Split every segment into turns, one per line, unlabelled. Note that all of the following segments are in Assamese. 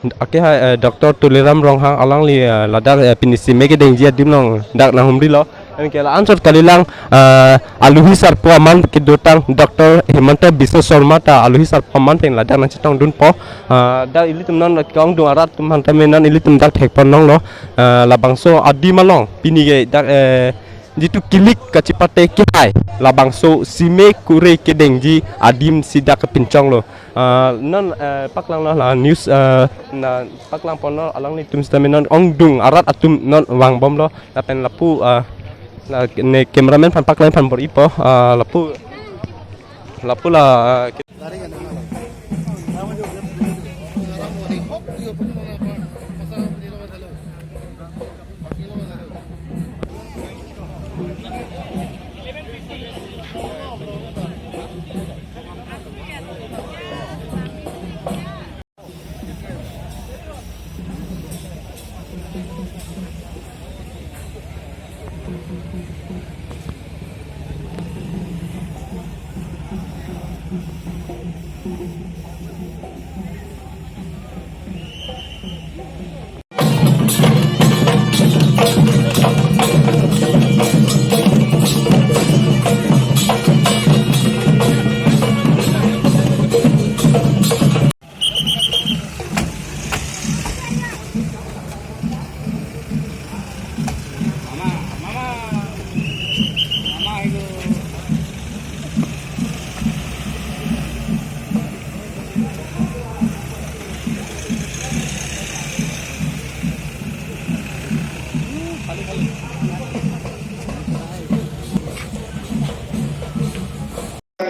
Ake hai Dr. Tuliram Ronghang alang li ladar pinisi meke deng ji adim long dak na humri lo ke la answer kalilang aluhi sar po man ke dotang Dr. Himanta Biswa Sarma ta aluhi sar po man peng ladar na chitong dun po da ili tum non kong dung arat tum han ta men non ili tum dak thek pon nong lo la bangso adi malong pini ge dak jitu kilik kacipate ki hai la bangso sime kure ke dengji adim sida ke pincong lo non paklang lo la news na paklang pono alang ni tum stame non ong dung arat atum non wang bom lo la pen lapu la ne cameraman phan paklang phan bor ipo lapu lapu la.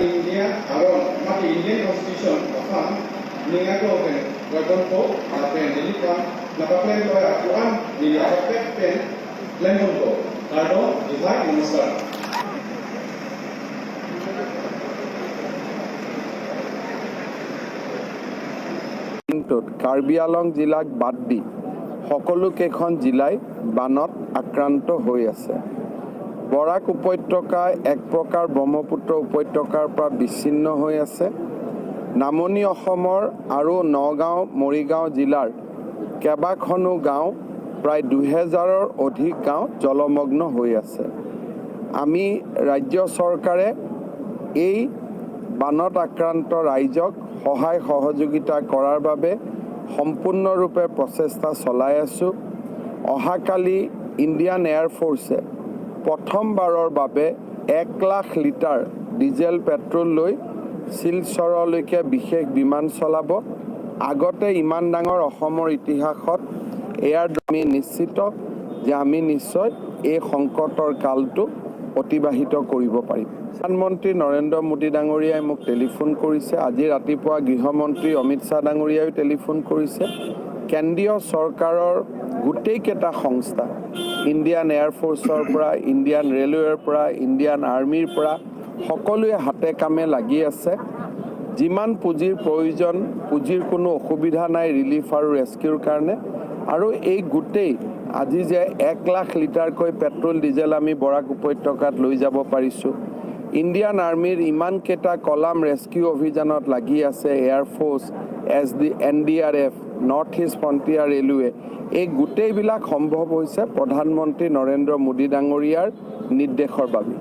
India aron mati Indian Constitution afan ningago pen weapon ko pen nilika napaplen ko akuan nili apapet pen lembon ko kardo divide namaskar.
দিনটোত কাৰ্বি আলং জিলাক বাদ দি সকলোকেইখন জিলাই বানত আক্ৰান্ত হৈ আছে। বৰাক উপত্যকা এক প্ৰকাৰ ব্ৰহ্মপুত্ৰ উপত্যকাৰ পৰা বিচ্ছিন্ন হৈ আছে। নামনি অসমৰ আৰু নগাঁও, মৰিগাঁও জিলাৰ কেইবাখনো গাঁও, প্ৰায় 2000ৰ অধিক গাঁও জলমগ্ন হৈ আছে। আমি ৰাজ্য চৰকাৰে এই বানত আক্ৰান্ত ৰাইজক সহায় সহযোগিতা কৰাৰ বাবে সম্পূৰ্ণৰূপে প্ৰচেষ্টা চলাই আছোঁ। অহাকালি ইণ্ডিয়ান এয়াৰফ'ৰ্চে প্ৰথমবাৰৰ বাবে 1 লাখ লিটাৰ ডিজেল পেট্ৰল লৈ শিলচৰলৈকে বিশেষ বিমান চলাব। আগতে ইমান ডাঙৰ অসমৰ ইতিহাসত এয়াৰ আমি নিশ্চিত যে আমি নিশ্চয় এই সংকটৰ কালটো অতিবাহিত কৰিব পাৰিম। প্ৰধানমন্ত্ৰী নৰেন্দ্ৰ মোদী ডাঙৰীয়াই মোক টেলিফোন কৰিছে। আজি ৰাতিপুৱা গৃহমন্ত্ৰী অমিত শ্বাহ ডাঙৰীয়াইও টেলিফোন কৰিছে। কেন্দ্ৰীয় চৰকাৰৰ গোটেইকেইটা সংস্থা, ইণ্ডিয়ান এয়াৰফ'ৰ্চৰ পৰা, ইণ্ডিয়ান ৰেলৱেৰ পৰা, ইণ্ডিয়ান আৰ্মীৰ পৰা সকলোৱে হাতে কামে লাগি আছে। যিমান পুঁজিৰ প্ৰয়োজন, পুঁজিৰ কোনো অসুবিধা নাই ৰিলিফ আৰু ৰেস্কিউৰ কাৰণে। আৰু এই গোটেই আজি যে 1 লাখ লিটাৰকৈ পেট্ৰল ডিজেল আমি বৰাক উপত্যকাত লৈ যাব পাৰিছোঁ, ইণ্ডিয়ান আৰ্মীৰ ইমানকেইটা কলাম ৰেস্কিউ অভিযানত লাগি আছে, air force, NDRF, north east frontier railway, এই গোটেইবিলাক সম্ভৱ হৈছে প্ৰধানমন্ত্ৰী নৰেন্দ্ৰ মোদী ডাঙৰীয়াৰ নিৰ্দেশৰ বাবে।